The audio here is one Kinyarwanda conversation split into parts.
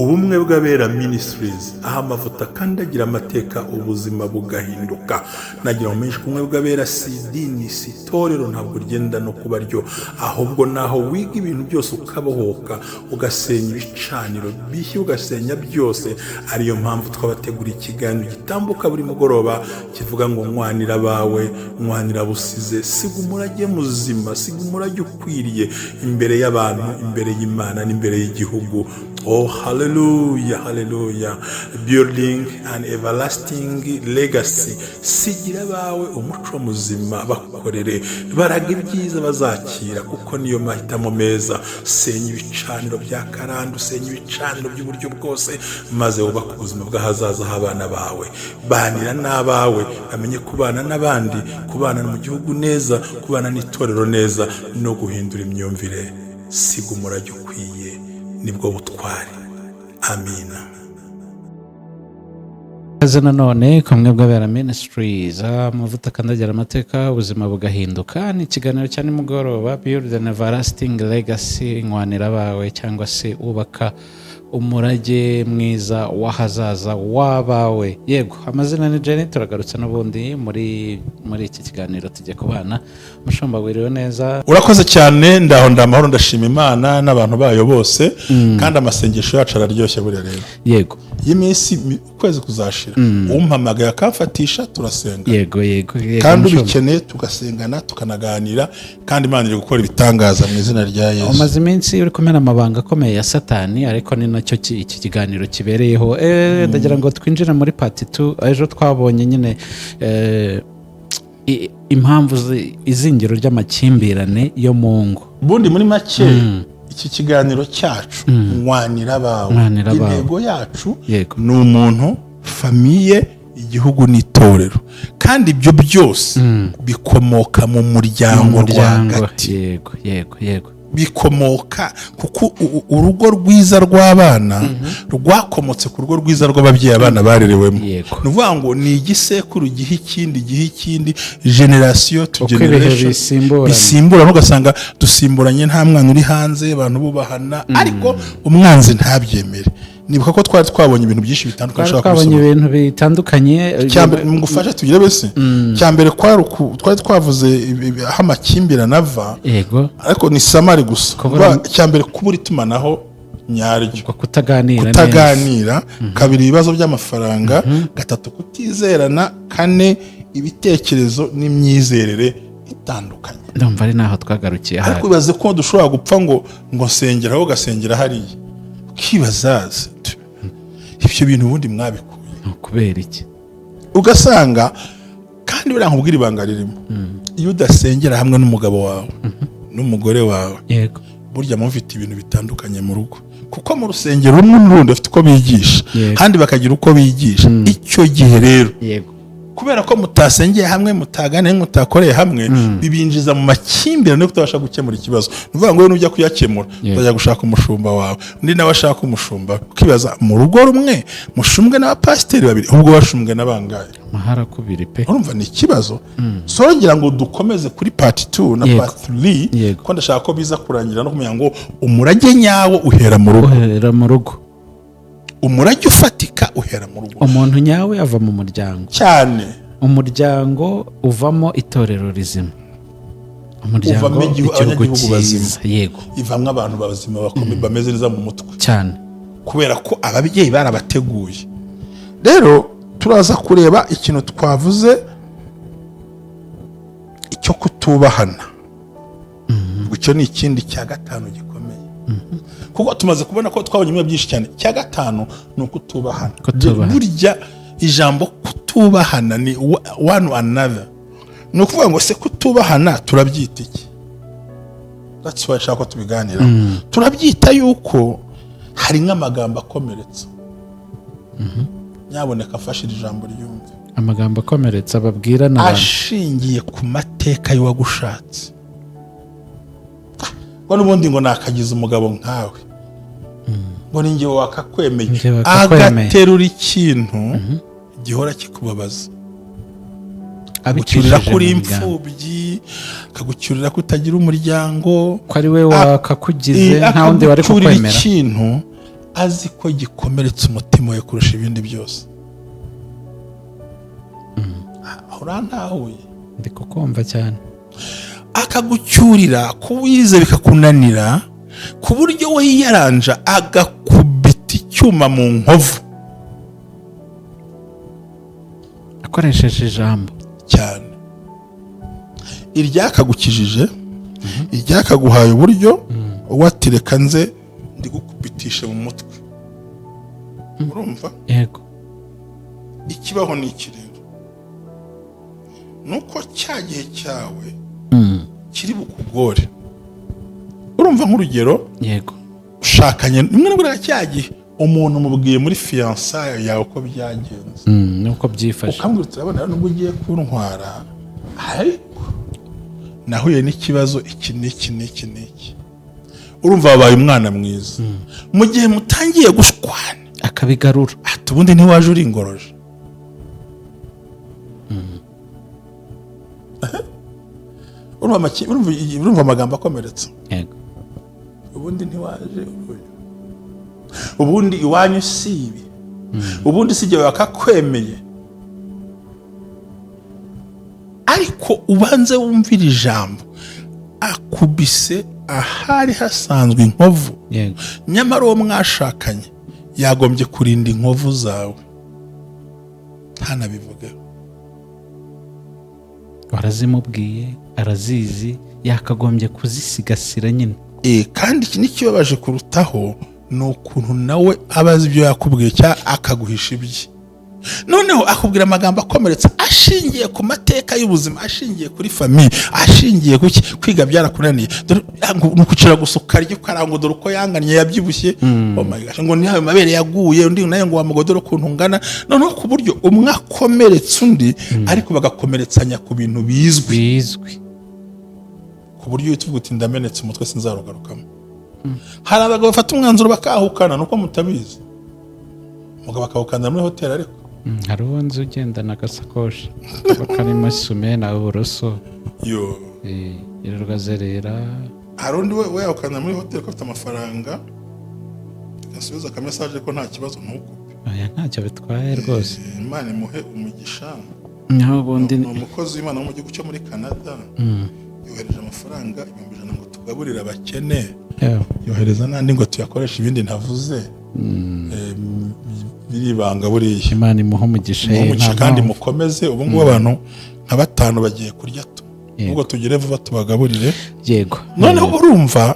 Ubumwe bw'Abera Ministries, aho amavuta akandagira amateka, ubuzima bugahinduka. Nagira ngo menshi, ubumwe bw'Abera si idini, si itorero, ntabwo ryenda no kuba ryo, ahubwo naho wiga ibintu byose, ukabohoka, ugasenya ibicaniro bishya, ugasenya byose. Ariyo mpamvu twabategura ikiganiro gitambuka buri mugoroba kivuga ngo "Nwanira abawe, nwanira busize, siga umurage muzima, siga umurage ukwiriye imbere y'abantu, imbere y'Imana n'imbere y'igihugu." Oh, haleluya, haleluya! Building an everlasting legacy. Sigira abawe umuco muzima, bakorere, baraga ibyiza bazakira, kuko niyo mahitamo meza. Senya ibicaniro bya karande, usenya ibicaniro by'uburyo bwose, maze wubake ubuzima bw'ahazaza h'abana bawe. Banira n'abawe, bamenye kubana n'abandi, kubana mu gihugu neza, kubana n'itorero neza, no guhindura imyumvire. Siga umurage ukwiye, nibwo butwari. Amina. Ikaze nanone ku Bumwe bw'Abera Ministries, amavuta akandagira amateka, ubuzima bugahinduka. Ni ikiganiro cya nimugoroba, Build an Everlasting Legacy, nwanira abawe cyangwa se wubaka umurage mwiza w'ahazaza w'abawe. Yego, amazina ni Jenny. Turagarutse n'ubundi muri iki kiganiro tujya kubana. Mushumba, wiriwe neza? Urakoze cyane. Ndaho, ndamahoro, ndashima Imana n'abantu bayo bose, kandi amasengesho yacu araryoshye buriya rero. Y'iminsi ukwezi kuzashira, umpamagaye akamfatisha, turasenga. Yego. Kandi Mushumba. ubikeneye tugasengana, tukanaganira, kandi Imana iri gukora ibitangaza mu izina rya Yesu. Umaze iminsi uri kumena amabanga akomeye ya Satani, ariko ni nacyo iki kiganiro kibereyeho. Ndagira ngo twinjire muri part 2. Ejo twabonye nyine impamvu izingiro ry'amakimbirane yo mu ngo. Ubundi muri make, iki kiganiro cyacu, Nwanira Abawe, Nwanira Abawe. intego yacu ni umuntu, famille, igihugu n'itorero, kandi ibyo byose bikomoka mu muryango Umuryango. rwagati. yego. Bikomoka kuko urugo rwiza rw'abana rwakomotse ku rugo rwiza rw'ababyeyi abana barerewemo. Ni ukuvuga ngo ni igisekuru giha ikindi, giha ikindi, generation to Uko ibihe generation. bisimburana. Bisimburana, ugasanga dusimburanye, nta mwana uri hanze, abantu bubahana, ariko umwanzi ntabyemere. Nibuka ko twari twabonye ibintu byinshi bitandukanye Twari ushobora twabonye kubisoma. ibintu bitandukanye. Icyambere, mugufashe tugire bese, icyambere kwari twari twavuze aho amakimbirane ava, ariko ni summary gusa. Icyambere, kubura itumanaho nyaryo. Ubwo kutaganira neza. Kutaganira. Kabiri, ibibazo by'amafaranga. Gatatu, kutizerana. Kane, ibitekerezo n'imyizerere itandukanye. Ndumva ari naho twagarukiye Ariko ahari. ibaze ko dushobora gupfa ngo nsengera aho, ugasengera hariya, ukibaza ibyo bintu ubundi mwabikuye Ni ukubera iki? Ugasanga kandi buriya nkubwira ibanga ririmo: iyo udasengera hamwe n'umugabo wawe n'umugore wawe, burya mufite ibintu bitandukanye mu rugo, kuko mu rusengero rumwe n'urundi bafite uko bigisha, kandi bakagira uko bigisha. Icyo gihe rero, kubera ko mutasengeye hamwe, mutaganiye, mutakoreye hamwe, bibinjiza mu makimbirane yo kutabasha gukemura ikibazo. Ni ukuvuga ngo wowe nujya kuyakemura, uzajya gushaka umushumba wawe, undi nawe ashaka umushumba we. Ukibaza, mu rugo rumwe mushumbwe n'abapasiteri babiri, ahubwo bashumbwe n'abangahe? Amahara kubiri pe. Urumva ni ikibazo. So ngira ngo dukomeze kuri part 2 na part 3, ko ndashaka ko biza kurangira no kumenya ngo umurage nyawo uhera mu rugo. Uhera mu rugo. Umurage ufatika uhera mu rugo. Umuntu nyawe ava mu muryango. Cyane. Umuryango uvamo itorero rizima, umuryango Uvamo igihugu abanyagihugu bazima. cyiza, yego. Ivamwo abantu bazima, bakomeye, bameze neza mu mutwe. Cyane. Kubera ko ababyeyi barabateguye. Rero turaza kureba ikintu twavuze, icyo kutubahana. Icyo ni ikindi cya gatanu gikomeye, kuko tumaze kubona ko twabonye ibintu byinshi cyane. Icya gatanu ni ukutubahana. Kutubahana. Burya ijambo kutubahana ni one another. Ni ukuvuga ngo se kutubahana turabyita iki? That's why nshaka ko tubiganiraho. Turabyita yuko hari nk'amagambo akomeretsa. Nyaboneka afashe iri jambo ryumve. Amagambo akomeretsa babwira n'abantu. Ashingiye ku mateka y'uwagushatse, ngo n'ubundi ngo nakagize umugabo nkawe, ngo ni njye wakakwemeye. Njye wakakwemeye. Agaterura ikintu gihora kikubabaza, Abicishije akagucyurira kuri mu muryango. imfubyi, akagucyurira ko utagira umuryango, Ko ari we wakakugize, nta wundi wari akagucyurira kukwemera. ikintu. Azi ko gikomeretsa umutima we kurusha ibindi byose. Aho urantahuye? Ndi kukumva cyane. Akagucyurira ko wize bikakunanira, ku buryo we yiyaranja agakubita icyuma mu nkovu. Akoresheje ijambo. Cyane, iryakagukijije, iryakaguhaye uburyo, we reka nze ndigukubitishe mu mutwe. Urumva? Yego. Ikibaho ni iki rero? Ni uko cya gihe cyawe kiri bukugore. Urumva, nk'urugero, ushakanye rimwe na rimwe, cya gihe umuntu umubwiye muri fiançailles yawe uko byagenze, Nuko byifashe. Ukambwira uti: "Urabona rero, nubwo ugiye kuntwara, ariko nahuye n'ikibazo iki n'iki n'iki n'iki." Urumva wabaye umwana mwiza. Mu gihe mutangiye gushwana, akabigarura. Ati: "Ubundi ntiwaje uri ingoroje." Urumva amagambo akomeretsa. "Ubundi ntiwaje uyu, ubundi iwanyu si ibi, ubundi si igihe bakakwemeye." Ariko ubanze wumvire ijambo akubise ahari hasanzwe inkovu. Nyamara uwo mwashakanye yagombye kurinda inkovu zawe, ntanabivugeho. Warazimubwiye, arazizi, yakagombye kuzisigasira nyine. Kandi iki n'ikibabaje kurutaho ni ukuntu nawe aba azi ibyo yakubwiye cyangwa akaguhisha ibye, noneho akubwira amagambo akomeretsa ashingiye ku mateka y'ubuzima, ashingiye kuri famille, ashingiye ku ki? Kwiga byarakunaniye. Dore, ngo ni ukwicara gusa ukarya ukaranga, dore uko yangannye, yabyibushye, oh my gosh, ngo ni ayo mabere yaguye, undi nawe ngo wamugo dore ukuntu ungana. Noneho ku buryo umwe akomeretsa undi, ariko bagakomeretsanya ku bintu bizwi, bizwi. Ku buryo uhita uvuga uti: "Ndamenetse umutwe, sinzarugarukamo." Hari abagabo bafata umwanzuro bakahukana, nuko mutabizi. Umugabo akawukanda muri hoteli, ariko Hari uwo nzi ugendana agasakoshi kaba karimo isume na uburoso. Yo. Yirirwa azerera. Hari undi we yawukanda muri hoteli ko afite amafaranga, asubiza akamesaje ko nta kibazo, ntukupe. Oya, ntacyo bitwaye rwose. Imana imuhe umugisha. Naho ubundi Ni umukozi w'Imana wo mu gihugu cyo muri Canada. Yohereje amafaranga 100,000 ngo tugaburire abakene, yohereza n'andi ngo tuyakoreshe ibindi ntavuze. Biribanga buriya. Imana imuha umugisha. Imuhe umugisha. Nta Kandi mpamvu. mukomeze. Ubu ngubu abantu nka batanu bagiye kurya tu, ubwo tugere vuba tubagaburire. Noneho urumva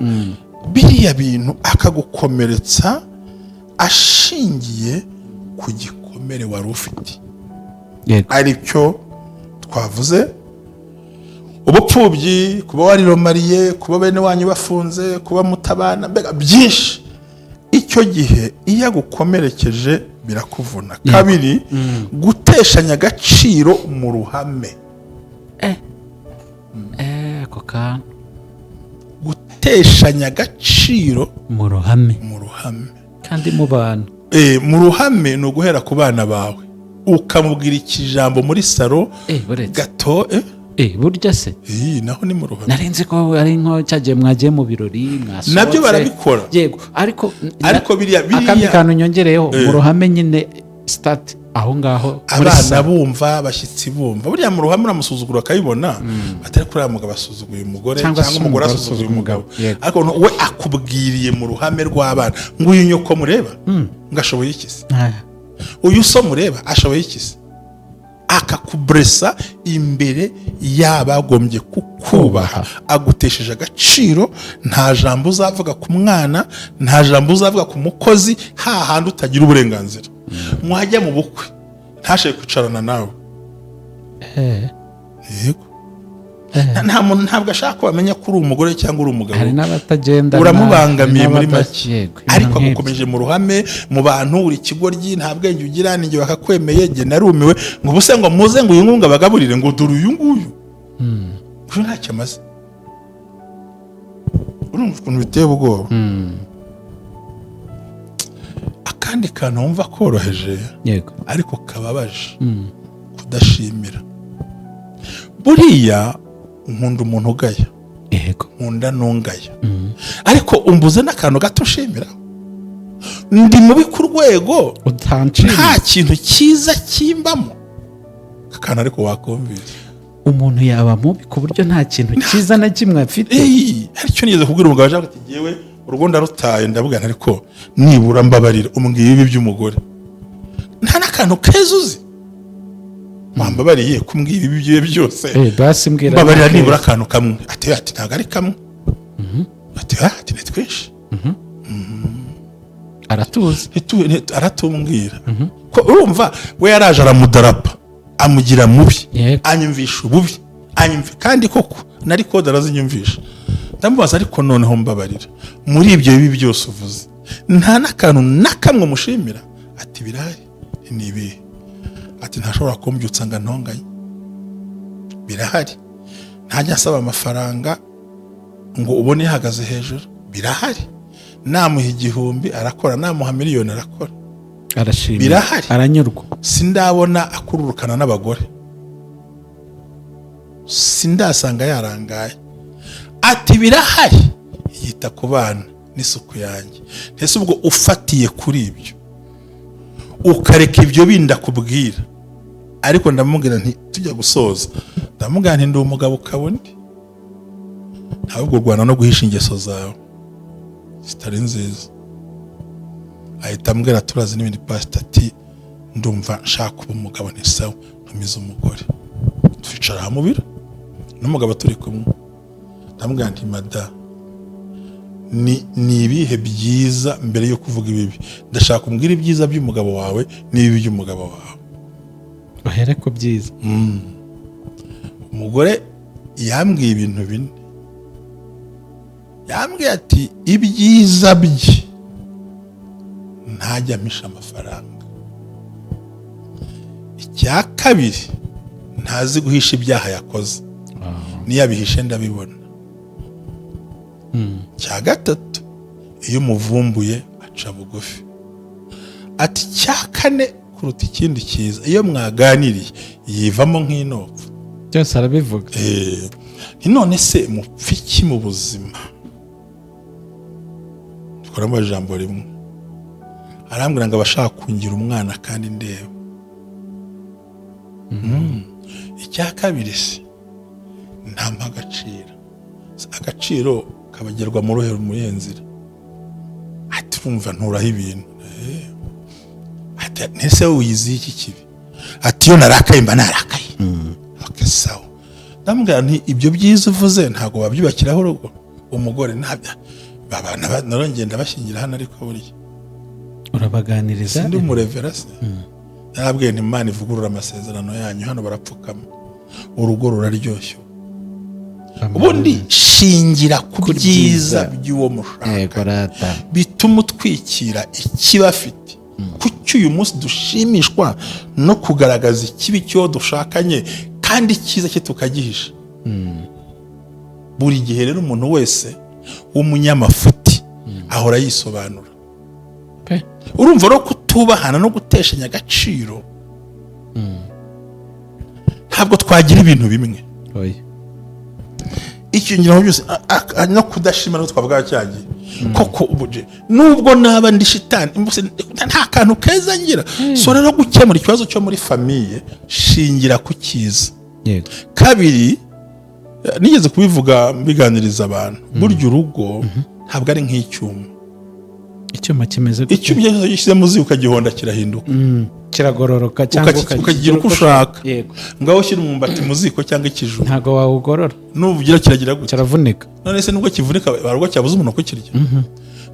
biriya bintu, akagukomeretsa ashingiye ku gikomere wari ufite, aricyo twavuze: ubupfubyi, kuba wariromariye, kuba bene wanyu bafunze, kuba mutabana, mbega byinshi. Icyo gihe iyo agukomerekeje birakuvuna. Kabiri, guteshanya agaciro mu ruhame. Ako kantu. Guteshanya agaciro mu ruhame. Mu ruhame. Kandi mu bantu. Mu ruhame ni uguhera ku bana bawe, ukamubwira ikijambo muri salo. Buretse. Gato. Burya se? Iyi naho ni mu ruhame. Narenze ko ari nko cyagiye mwagiye mu birori, mwasohotse. Nabyo barabikora. Yego, ariko Ariko biriya akandi kantu nyongereyeho, mu ruhame nyine start aho ngaho muri abana salo. bumva, abashyitsi bumva, buriya mu ruhame uramusuzugura akabibona, batari kuri uriya mugabo asuzuguye umugore, cyangwa cyangwa se umugore umugore asuzuguye asuzuguye umugabo. umugabo. Yego. Ariko we akubwiriye mu ruhame rw'abana ngo: "Uyu nyoko mureba ngo ashoboye iki se? Uyu so mureba ashoboye iki se?" Akakuburesa imbere y'abagombye kukubaha, agutesheje agaciro. Nta jambo uzavuga ku mwana, nta jambo uzavuga ku mukozi, hahandi utagira uburenganzira. Mwajya mu bukwe ntashake kwicarana nawe. Yego. Nta muntu, ntabwo ashaka ko bamenya ko uri umugore cyangwa uri umugabo. Hari n'abatagenda. Uramubangamiye muri make. Yego, ibintu Ariko nk'ibyo. agukomeje mu ruhame, mu bantu: "Uri ikigoryi, nta bwenge ugira, ninjye bakakwemeye, njye narumiwe." Ngo ubuse ngo muze, ngo uyu nguyu ngo abagaburire, ngo dore uyu nguyu, uyu ntacyo amaze. Urumva ukuntu biteye ubwoba? Akandi kantu wumva koroheje, ariko kababaje, kudashimira. Buriya nkunda umuntu ugaya, nkunda n'ungaya, ariko umbuze n'akantu gato ushimira. Ndi mubi ku rwego Utancima. nta kintu cyiza kimbamo. Akantu ariko wakumvise. Umuntu yaba mubi ku buryo nta kintu cyiza na kimwe afite? Eyi, hari icyo nigeze kubwira umugabo aje ati: "Jyewe urugo ndarutaye." Ndavuga nti: "Ariko nibura mbabarira umbwiye ibi by'umugore, nta n'akantu keza uzi. Wambabariye kumbwira ibi byiwe byose." Basi mbwira. "Mbabarira n'akeza. nibura akantu kamwe." Ati: "Ntabwo ari kamwe." Ati: "Ah," ati, "ni twinshi." Aratuzi. Aratumbwira ko urumva we yaraje aramudarapa, amugira mubi. Anyumvisha ububi, kandi koko nari kode arazinyumvisha. Ndamubaza: "Ariko noneho mbabarira, muri ibyo bibi byose uvuze, nta n'akantu na kamwe mushimira?" Ati: "Birahari." "Ni ibihe?" Ati: "Ntashobora kumbyutsa ngo antonganye, birahari. Ntajya asaba amafaranga ngo ubone yahagaze hejuru, birahari. Namuha 1000 arakora, namuha miliyoni arakora." Arashimira. Birahari. Aranyurwa. "Sindabona akururukana n'abagore, sindasanga yarangaye." Ati: "Birahari, yita ku bana n'isuku yanjye." Ese ubwo ufatiye kuri ibyo, ukareka ibyo bindi akubwira? Ariko ndamubwira nti, tujya gusoza, ndamubwira nti: "Ndi umugabo ukaba undi, ntabwo urwana no guhisha ingeso zawe zitari nziza." Ahita ambwira, turazi n'ibindi, pasita, ati: "Ndumva nshaka kuba umugabo." Ni sawa, ntumize umugore, twicara mu biro n'umugabo turi kumwe. Ndamubwira nti: "Mada, ni ibihe byiza? Mbere yo kuvuga ibibi, ndashaka umbwira ibyiza by'umugabo wawe n'ibibi by'umugabo wawe." Uhere ku byiza. Umugore yambwiye ibintu bine. Yambwiye ati: "Ibyiza bye, ntajya ampisha amafaranga. Icya kabiri, ntazi guhisha ibyaha yakoze, niyo abihishe ndabibona. Icya gatatu, iyo umuvumbuye aca bugufi." Ati: "Icya kane kuruta ikindi cyiza, iyo mwaganiriye yivamo nk'inopfu." Byose arabivuga. None se mupfa iki mu buzima? Dukoramo ijambo rimwe. Arambwira ngo abashaka kungira umwana kandi ndeba. Icya kabiri se, ntampa agaciro. Agaciro kabagerwa mu ruhe, muri iyo nzira? Ati: "Urumva nturaho ibintu." Ati: "Ntese wowe wiyiziye iki kibi?" Ati: "Iyo narakaye mba narakaye." Okay, sawa. Ndamubwira nti: "Ibyo byiza uvuze ntabwo wabyubakiraho urugo." Umugore ntabyo narongeye ndabashyingira hano, ariko burya Urabaganiriza. Sindi umurevera se? Narabwiye nti: "Imana ivugurura amasezerano yanyu." Hano barapfukama, urugo ruraryoshye. Ubundi shingira ku Ku byiza byiza. by'uwo mushaka Yego rata. bituma utwikira ikiba afite. Kuki uyu munsi dushimishwa no kugaragaza ikibi cy'uwo dushakanye kandi icyiza cye tukagihisha buri gihe? Rero umuntu wese w'umunyamafuti ahora yisobanura. Pe. Urumva rero, kutubahana no guteshanya agaciro, ntabwo twagira ibintu bimwe. Oya. Icyo ngira ngo byose no kudashima no twavuga cyagiye koko ubuje, nubwo naba ndi shitani mbese nta kantu keza ngira. So rero, gukemura ikibazo cyo muri famille, shingira ku cyiza. Kabiri, nigeze kubivuga mbiganiriza abantu, burya urugo ntabwo ari nk'icyuma. Icyuma kimeze gute? Icyuma iyo gishyize mu ziko ukagihonda kirahinduka. Kiragororoka cyangwa Ukakigira uko ushaka. Ngaho ushyira umwumbati mu ziko cyangwa ikijumba. Ntabwo wawugorora. Nubugira kiragira gutya. Kiravunika. None se nubwo kivunika, hari ubwo cyabuze umuntu kukirya?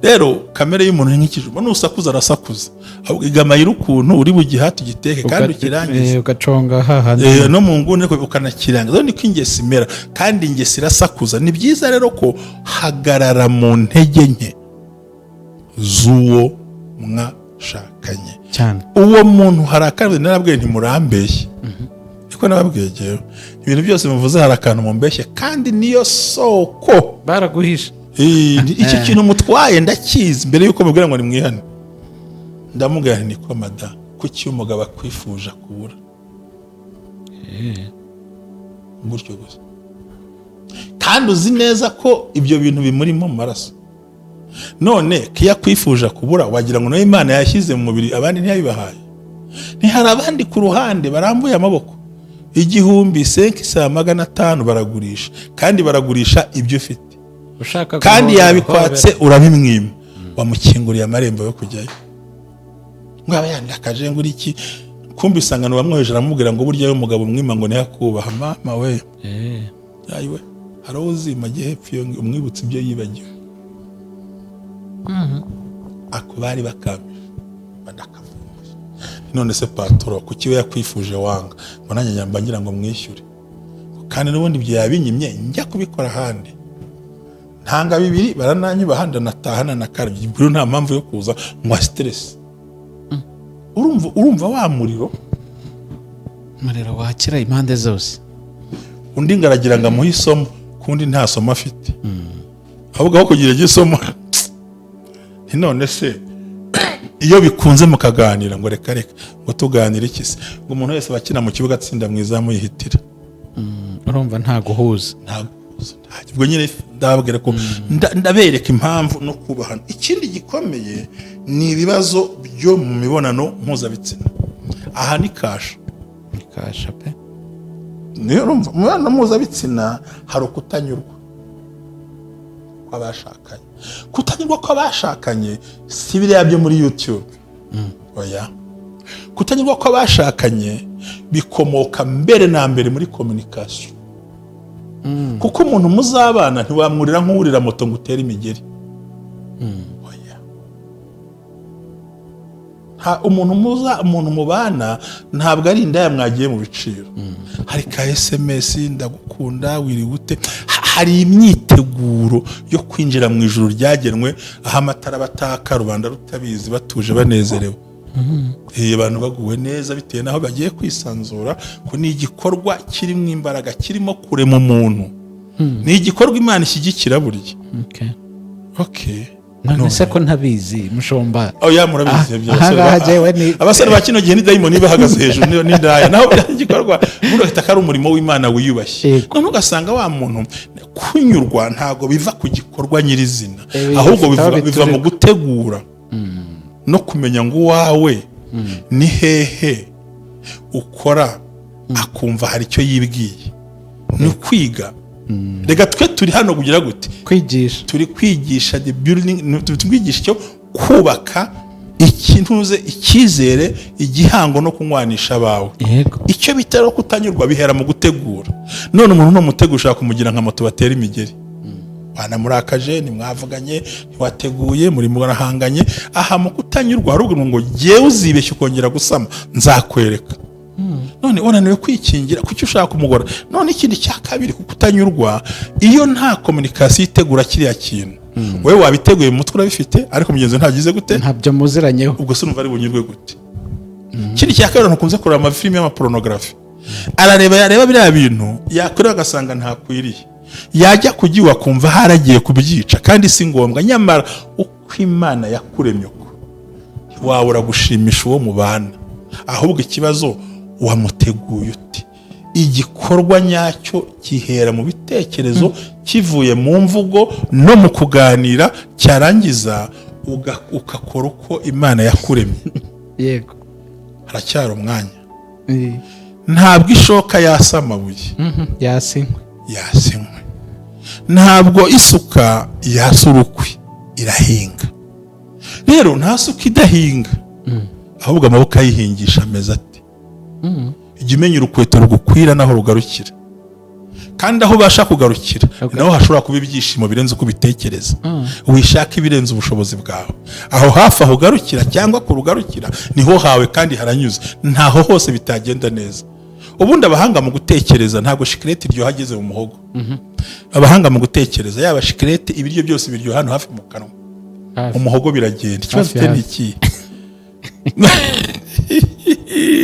Rero kamere y'umuntu ni nk'ikijumba: nusakuza arasakuza. Ahubwo igamayira ukuntu uri bugihate, ugiteke kandi ukirangize. Ugaconga hahandi. No mu nguni, ariko ukanakirangiza. Rero niko ingeso imera, kandi ingeso irasakuza. Ni byiza rero ko hagarara mu ntege nke z'uwo mwashakanye. Cyane. Uwo muntu hari akantu narabwiye, ntimurambeshye, niko nababwiye jyewe: ibintu byose muvuze hari akantu mumbeshye, kandi niyo soko. Baraguhisha. Iki kintu mutwaye ndakizi. Mbere yuko mubwira ngo nimwihane, ndamubwira nti: "Niko mada, kuki umugabo akwifuje kubura gutyo gusa, kandi uzi neza ko ibyo bintu bimurimo mu maraso?" None kiya kwifuje kubura, wagira ngo nawe Imana yashyize mu mubiri, abandi ntiyabibahaye. Ntihari abandi ku ruhande barambuye amaboko 1000, 500, 500, baragurisha, kandi baragurisha ibyo ufite. Ushaka Kandi guhobera, yabikwatse, urabimwima, wamukinguriye amarembo yo kujyayo. Ngo aba yandakaje, ngo uri iki? Kumva isangano bamwoheje, aramubwira ngo burya umugabo umwima ngo niho akubaha. Mama we! Ayiwe, hari uwo uzima ajya hepfo iyo umwibutsa ibyo yibagiwe. Ako bari bakambije badakavumbuye. None se patoro, kuki we yakwifuje wanga? Ngo nanjye nyamba ngira ngo mwishyure, kandi n'ubundi ibyo yabinyimye, njya kubikora ahandi ntanga 2 barananyubaha, ndanataha nanakarabye. Buri nta mpamvu yo kuza ngo stress. Urumva wa muriro? Umuriro wakira impande zose. Undi ngaragira ngo amuhe isomo, kundi nta somo afite, ahubwo aho kugira isomo nti none se iyo bikunze mukaganira? Ngo reka reka. Ngo tuganire iki se? Ngo umuntu wese aba akina mu kibuga, atsinda mu izamu yihitira. Urumva nta guhuza. Ntabwo ubwo nyine ndababwira ko ndabereka impamvu no kubahana. Ikindi gikomeye ni ibibazo byo mu mibonano mpuzabitsina. Aha ni kasha. Ni kasha pe. Niyo urumva mu mibonano mpuzabitsina hari ukutanyurwa kw'abashakanye. Kutanyurwa kw'abashakanye si biriya byo muri YouTube, oya. Kutanyurwa kw'abashakanye bikomoka mbere na mbere muri communication, kuko umuntu muzabana ntiwamwurira nk'uwurira moto ngo utere imigeri, oya. Umuntu muza, umuntu mubana ntabwo ari indaya mwagiye mu biciro. Hari ka SMS, "Ndagukunda, wiriwe ute?" Hari imyiteguro yo kwinjira mu ijuru ryagenwe, aho amatara bataka, rubanda rutabizi, batuje, banezerewe. Abantu baguwe neza bitewe n'aho bagiye kwisanzura, ko ni igikorwa kirimo imbaraga, kirimo kurema umuntu, ni igikorwa Imana ishyigikira burya. Okay. None se ko ntabizi, mushumba? Oya, murabizi. Ah, ibyo aha abasore ngaha jewe abasore ba kino gihe ni dayimoni bahagaze hejuru n'indaya, naho bya igikorwa ubundi ugahita ko ari umurimo w'Imana wiyubashye. None ugasanga wa muntu kunyurwa ntabwo biva ku gikorwa nyirizina, ahubwo bifite aho biva mu bituruka. gutegura no kumenya ngo uwawe ni hehe ukora akumva hari icyo yibwiye. Ni ukwiga. Reka twe turi hano kugira gute? Kwigisha. Turi kwigisha the building, turi kwigisha icyo kubaka ikintuze, icyizere, igihango no kunywanisha abawe. Icyo bita rero kutanyurwa bihera mu gutegura. None umuntu numutegura, ushaka kumugira nka moto batera imigeri, wanamurakaje, ntimwavuganye, ntiwateguye, muri murahanganye. Aha mu kutanyurwa hari ubwo ngo jyewe uzibeshya ukongera gusama nzakwereka. None wananiwe kwikingira, kuki ushaka umugora? None ikindi cya kabiri, kuko utanyurwa iyo nta communication itegura kiriya kintu. Wowe wabiteguye mu mutwe, urabifite, ariko mugenzi wawe ntagize gute? Ntabyo muziranyeho. Ubwo se urumva ari bunyurwe gute? Ikindi cya kabiri, ntukunze kureba amafilimi y'amaporonografi, arareba, yareba biriya bintu, yakureba agasanga ntakwiriye, yajya kujya akumva haragiye kubyica, kandi si ngombwa. Nyamara uko Imana yakuremye, uko ntiwabura gushimisha uwo mubana. Ahubwo ikibazo, wamuteguye ute? Igikorwa nyacyo gihera mu bitekerezo, kivuye mu mvugo no mu kuganira, cyarangiza ugakora uko Imana yakuremye. Haracyari umwanya. Ntabwo ishoka yasa amabuye. Yasinywe. Yasinywe. Ntabwo isuka yasa urukwi, irahinga. Rero nta suka idahinga, ahubwo amaboko ayihingisha ameze ate? Jya umenya urukweto rugukwira n'aho rugarukira, kandi aho ubasha kugarukira naho hashobora kuba ibyishimo birenze uko ubitekereza. Wishaka ibirenze ubushobozi bwawe. Aho hafi aho ugarukira cyangwa kurugarukira niho hawe kandi haranyuze, ntaho hose bitagenda neza. Ubundi abahanga mu gutekereza, ntabwo shikarete iryoha ageze mu muhogo. Abahanga mu gutekereza, yaba shikarete, ibiryo byose biryoha hano hafi mu kanwa. Hafi. Umuhogo biragenda. Ikibazo Hafi, ufite ni hafi. ikihe?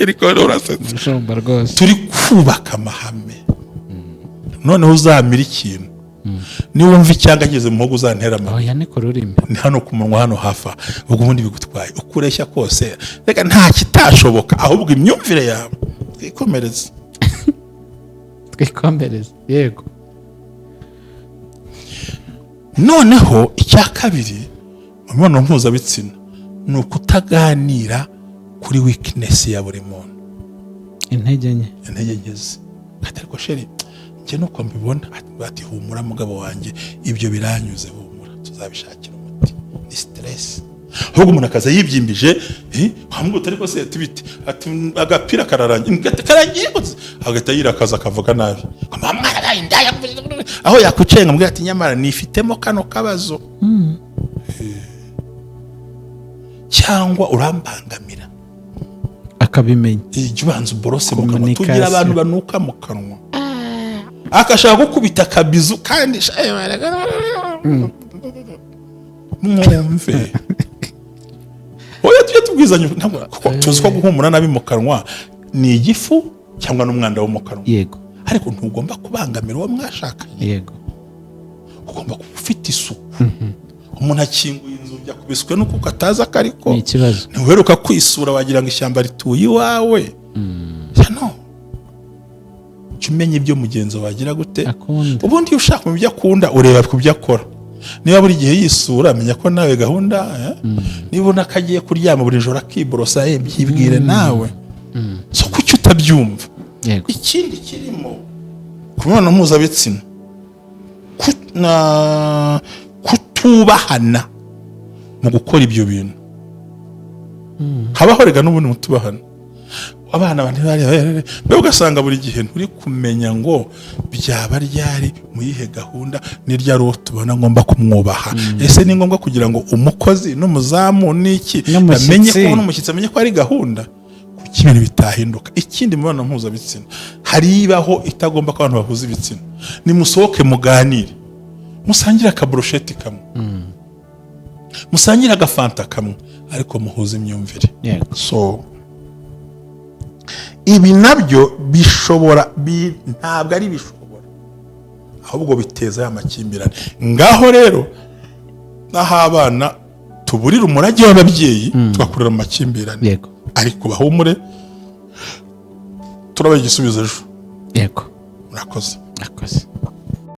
Ariko urasetse. Mushumba rwose. Turi kubaka amahame. Noneho uzamira ikintu, niwumva icyanga ageze mu muhogo, uzantera amabuye. Oya, ni ku rurimi. Ni hano ku munwa, hano hafi aha. Ubwo ubundi bigutwaye uko ureshya kose, reka nta kitashoboka, ahubwo imyumvire yawe. Twikomereze. Twikomereze, yego. Noneho icya kabiri Mu mibonano mpuzabitsina ni ukutaganira kuri weakness ya buri muntu. Intege nke. Intege nke ze. Ati: "Ariko chéri, njye nuko mbibona." Ati: "Humura mugabo wanjye, ibyo biranyuze, humura, tuzabishakira umuti, ni stress." Ahubwo umuntu akaza yibyimbije, wamubwira ariko se ati: "Bite?" Ati: "Agapira kararangiye." Karangiye gute? Agahita yirakaza, akavuga nabi ngo: "Mama, mwarabaye indaya." Aho yakwicaye nkamubwira ati: "Nyamara nifitemo kano kabazo, cyangwa urambangamira." Akabimenya. Jya ubanza uborose mu kanwa. Communication. Tugira abantu banuka mu kanwa, akashaka gukubita akabizu kandi mwumve. Oya, tujye tubwizanya ntabwo, kuko tuzi ko guhumura nabi mu kanwa ni igifu cyangwa n'umwanda wo mu kanwa. Ariko ntugomba kubangamira uwo mwashakanye. Ugomba kuba ufite isuku. Umuntu akinguye inzugi, akubiswe n'ukuko atazi akariko. Ni ikibazo. Ntiweruka kwisura, wagira ngo ishyamba rituye iwawe. No jya umenya ibyo mugenzi wawe agira gute. Akunda. Ubundi iyo ushaka mu byo akunda, ureba ku byo akora. Niba buri gihe yisura, menya ko nawe gahunda, eh? Niba ubona ko agiye kuryama buri joro akiborosa, byibwire nawe. So kuki utabyumva? Ikindi kirimo ku mibonano mpuzabitsina, kutubahana mu gukora ibyo bintu. Habaho rega n'ubundi mutubahana, abana ntibari mbega, ugasanga buri gihe nturi kumenya ngo byaba ryari, mu yihe gahunda, ni ryari uwo tubona ngomba kumwubaha. Ese ni ngombwa kugira ngo umukozi n'umuzamu n'iki N'umushyitsi. amenye ko n'umushyitsi amenye ko ari gahunda? Kuki ibintu bitahinduka? Ikindi, imibonano mpuzabitsina hari ibaho itagomba ko abantu bahuza ibitsina. Nimusohoke muganire, musangire akaburusheti kamwe, musangire agafanta kamwe, ariko muhuze imyumvire. So ibi nabyo bishobora ntabwo ari bishobora, ahubwo biteza ya makimbirane. Ngaho rero n'aho abana tuburira umurage w'ababyeyi, tugakurira mu makimbirane. Ariko bahumure, turabaha igisubizo ejo. Murakoze. Murakoze.